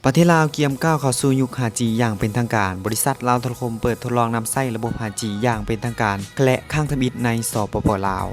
ປະເທດລາວກຽມກ້າວເຂົ້າສູ່ຍຸກ ຫ້າຈີ ຢ່າງເປັນທາງການ. ບໍລິສັດລາວໂທລະຄົມເປີດທົດລອງນຳໃຊ້ລະບົບ ຫ້າຈີ ຢ່າງເປັນທາງການ ແລະ ຄັ້ງທຳອິດໃນ ສປປ ລາວ.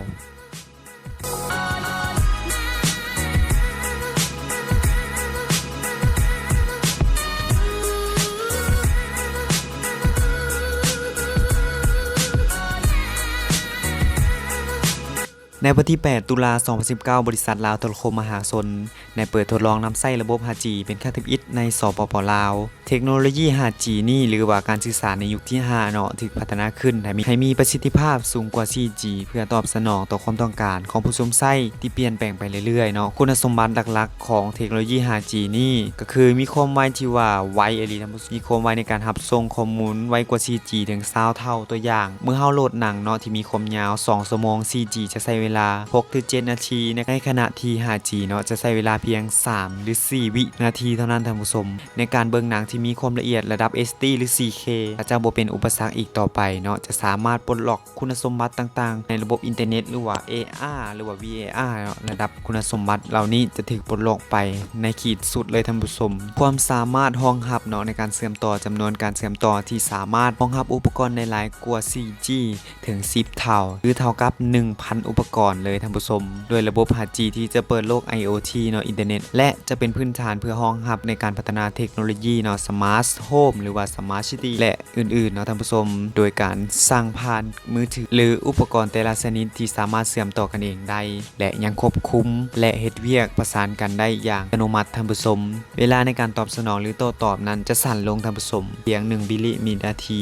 ໃນວັນທີແປດ ຕຸລາ ສອງພັນສິບເກົ້າ ບໍລິສັດລາວໂທລະຄົມມະຫາຊົນ ໄດ້ເປີດທົດລອງນຳໃຊ້ລະບົບ ຫ້າຈີ ເປັນຄັ້ງທຳອິດໃນ ສປປ ລາວ. ເທັກໂນໂລຢີ ຫ້າຈີ ນີ້ ຫຼືວ່າການສື່ສານໃນຍຸກທີຫ້າເນາະ ຖືກພັດທະນາຂຶ້ນໃຫ້ມີ ໃຫ້ມີປະສິດທິພາບສູງກວ່າ ສີ່ຈີ ເພື່ອຕອບສະໜອງຕໍ່ຄວາມຕ້ອງການຂອງຜູ້ຊົມໃຊ້ທີ່ປ່ຽນແປງໄປເລື້ອຍໆເນາະ. ຄຸນນະສົມບັດຫຼັກໆຂອງເທັກໂນໂລຢີ ຫ້າຈີ ນີ້ ກໍຄືມີຄວາມໄວທີ່ວ່າໄວອີ່ຫຼີ ທ່ານຜູ້ ມີຄວາມໄວໃນການຮັບສົ່ງຂໍ້ມູນໄວກວ່າ ສີ່ຈີ ເຖິງຊາວເທົ່າ. ຕົວຢ່າງ ເມື່ອເຮົາໂຫຼດໜັງເນາະ ທີ່ມີຄວາມຍາວສອງຊົ່ວໂມງ ສີ່ຈີ ຈະໃຊ້ເວລາຫົກຫຼືເຈັດນາທີ ໃນ ໃນຂະນະທີ່ ຫ້າຈີ ເນາະ ຈະໃຊ້ເວລາພຽງສາມຫຼືສີ່ວິນາທີເທົ່ານັ້ນ ທ່ານຜູ້ຊົມ. ໃນການເບິ່ງໜັງທີ່ມີຄວາມລະອຽດລະດັບ ເອັດດີ ຫຼື ສີ່ເຄ ກໍຈະບໍ່ເປັນອຸປະສັກອີກຕໍ່ໄປເນາະ ຈະສາມາດປົດລັອກຄຸນນະສົມບັດຕ່າງໆໃນລະບົບອິນເຕີເນັດ ຫຼືວ່າ ເອອາ ຫຼືວ່າ ວີເອອາ ເນາະ. ລະດັບຄຸນນະສົມບັດເຫຼົ່ານີ້ຈະຖືກປົດລັອກໄປໃນຂີດສຸດເລີຍ ທ່ານຜູ້ຊົມ. ຄວາມສາມາດຮອງຮັບເນາະ ໃນການເຊື່ອມຕໍ່ ຈຳນວນການເຊື່ອມຕໍ່ທີ່ສາມາດຮອງຮັບອຸປະກອນໄດ້ຫຼາຍກວ່າ ສີ່ຈີ ເຖິງສິບເທົ່າ ຫຼືເທົ່າກັບໜຶ່ງພັນອຸປະກອນເລີຍ ທ່ານຜູ້ຊົມ. ດ້ວຍລະບົບ ຫ້າຈີ ທີ່ຈະເປີດໂລກ ໄອໂອທີ ເນາະ ອິນເຕີເນັດ ແລະ ຈະເປັນພື້ນຖານເພື່ອຮອງຮັບໃນການພັດທະນາເທັກໂນໂລຢີເນາະ ສະມາດໂຮມ ຫຼືວ່າ ສະມາດຊິຕີ ແລະ ອື່ນໆເນາະ ທ່ານຜູ້ຊົມ. ໂດຍການສັ່ງຜ່ານມືຖື ຫຼື ອຸປະກອນແຕ່ລະຊະນິດທີ່ສາມາດເຊື່ອມຕໍ່ກັນເອງໄດ້ ແລະ ຍັງຄວບຄຸມ ແລະ ເຮັດວຽກປະສານກັນໄດ້ຢ່າງອັດຕະໂນມັດ ທ່ານຜູ້ຊົມ. ເວລາໃນການຕອບສະໜອງ ຫຼື ໂຕ້ຕອບນັ້ນຈະສັ້ນລົງ ທ່ານຜູ້ຊົມ ພຽງໜຶ່ງວິລິມີນາທີ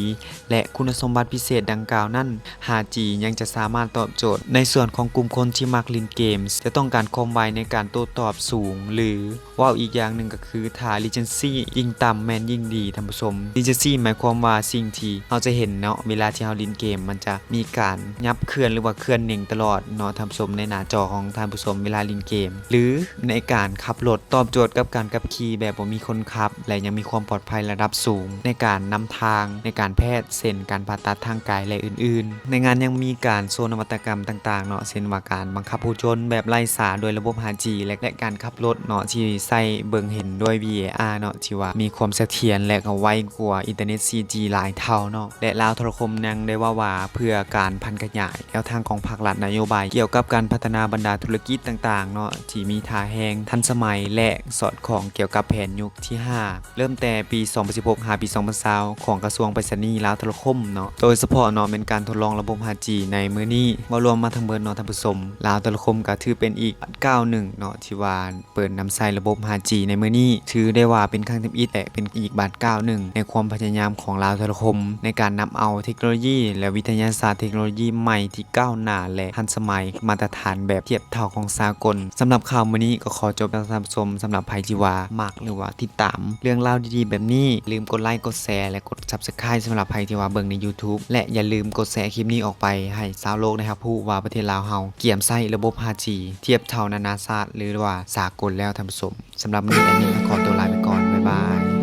ແລະ ຄຸນນະສົມບັດພິເສດດັ່ງກ່າວນັ້ນ ຫ້າຈີ ຍັງຈະສາມາດຕອບໂຈດໃນສ່ວນຂອງກຸ່ມຄົນທີ່ມັກຫຼິ້ນເກມ ຈະຕ້ອງການຄວາມໄວໃນການໂຕ້ຕອບສູງ ຫຼື ເວົ້າອີກຢ່າງໜຶ່ງກໍຄື ຖ້າ latency ຍິ່ງຕ່ຳແມ່ນຍິ່ງດີ ທ່ານຜູ້ຊົມ. Latency ໝາຍຄວາມວ່າສິ່ງທີ່ເຮົາຈະເຫັນເນາະ ເວລາທີ່ເຮົາຫຼິ້ນເກມ ມັນຈະມີການຫຍັບເຄື່ອນ ຫຼືວ່າເຄື່ອນເໜັງຕະຫຼອດເນາະ ທ່ານຜູ້ຊົມ ໃນໜ້າຈໍຂອງທ່ານຜູ້ຊົມເວລາຫຼິ້ນເກມ ຫຼື ໃນການຂັບລົດ ຕອບໂຈດກັບການຂັບຂີ່ແບບບໍ່ມີຄົນຂັບ ແລະ ຍັງມີຄວາມປອດໄພລະດັບສູງ ໃນການນຳທາງ ໃນການແພດ ເຊັ່ນ ການຜ່າຕັດທາງກາຍ ແລະ ອື່ນໆ. ໃນງານຍັງມີການໂຊນະວັດຕະກຳຕ່າງໆເນາະ ເຊັ່ນວ່າການບັງຄັບຫົວຍົນແບບໄຮ້ສາດ້ວຍລະບົບ ຫ້າຈີ ແລະ ແລະ ການຂັບລົດເນາະ ທີ່ໃຊ້ເບິ່ງເຫັນດ້ວຍ ວີເອອາ ເນາະ ທີ່ວ່າມີຄວາມສະຖຽນ ແລະ ກໍໄວກວ່າອິນເຕີເນັດ ສີ່ຈີ ຫຼາຍເທົ່າເນາະ. ແລະ ລາວໂທລະຄົມຍັງໄດ້ເວົ້າວ່າ ເພື່ອການຜັນຂະຫຍາຍແນວທາງຂອງພາກລັດນະໂຍບາຍກ່ຽວກັບການພັດທະນາບັນດາທຸລະກິດຕ່າງໆເນາະ ທີ່ມີທ່າແຮງທັນສະໄໝ ແລະ ສອດຄ່ອງກ່ຽວກັບແຜນຍຸກທີຫ້າ ເລີ່ມແຕ່ປີສອງພັນສິບຫົກ ຫາປີສອງພັນຊາວ ຂອງກະຊວງໄປສະນີລາວໂທລະຄົມເນາະ. ໂດຍສະເພາະເນາະ ແມ່ນການທົດລອງລະບົບ ຫ້າຈີ ໃນມື້ນີ້ ເວົ້າລວມມາທັງເບິດເນາະ ທ່ານຜູ້ຊົມ, ລາວໂທລະຄົມກໍຖືເປັນອີກບາດກ້າວໜຶ່ງເນາະ ທີ່ວ່າເປີດນຳໃຊ້ລະບົບ ຫ້າຈີ ໃນມື້ນີ້ ຖືໄດ້ວ່າເປັນຄັ້ງທຳອິດ ແລະ ເປັນອີກບາດກ້າວໜຶ່ງໃນຄວາມພະຍາຍາມຂອງລາວໂທລະຄົມ ໃນການນຳເອົາເທັກໂນໂລຢີ ແລະ ວິທະຍາສາດເທັກໂນໂລຢີໃໝ່ທີ່ກ້າວໜ້າ ແລະ ທັນສະໄໝ ມາດຕະຖານແບບທຽບເທົ່າຂອງສາກົນ. ສຳລັບຂ່າວມື້ນີ້ກໍຂໍຈົບແລ້ວ ທ່ານຜູ້ຊົມ. ສຳລັບໃຜທີ່ວ່າມັກ ຫຼືວ່າຕິດຕາມເລື່ອງລາວດີໆແບບນີ້ ຢ່າລືມກົດໄລ ກົດແຊ ແລະ ກົດ Subscribe ສຳລັບໃຜທີ່ວ່າເບິ່ງໃນ YouTube ແລະ ຢ່າລືມກົດແຊຄລິບນີ້ອອກໄປ ໃຫ້ຊາວໂລກໄດ້ຮັບຮູ້ວ່າປະເທດລາວເຮົາກຽມໃຊ້ລະບົບ ຫ້າຈີ ທຽບເທົ່ານານາຊາດ ຫຼືວ່າສາກົນແລ້ວ ທ່ານຜູ້ຊົມ. ສຳລັບມື້ນີ້ ແອດມິນຂໍຕົວລາໄປກ່ອນ. ບາຍບາຍ.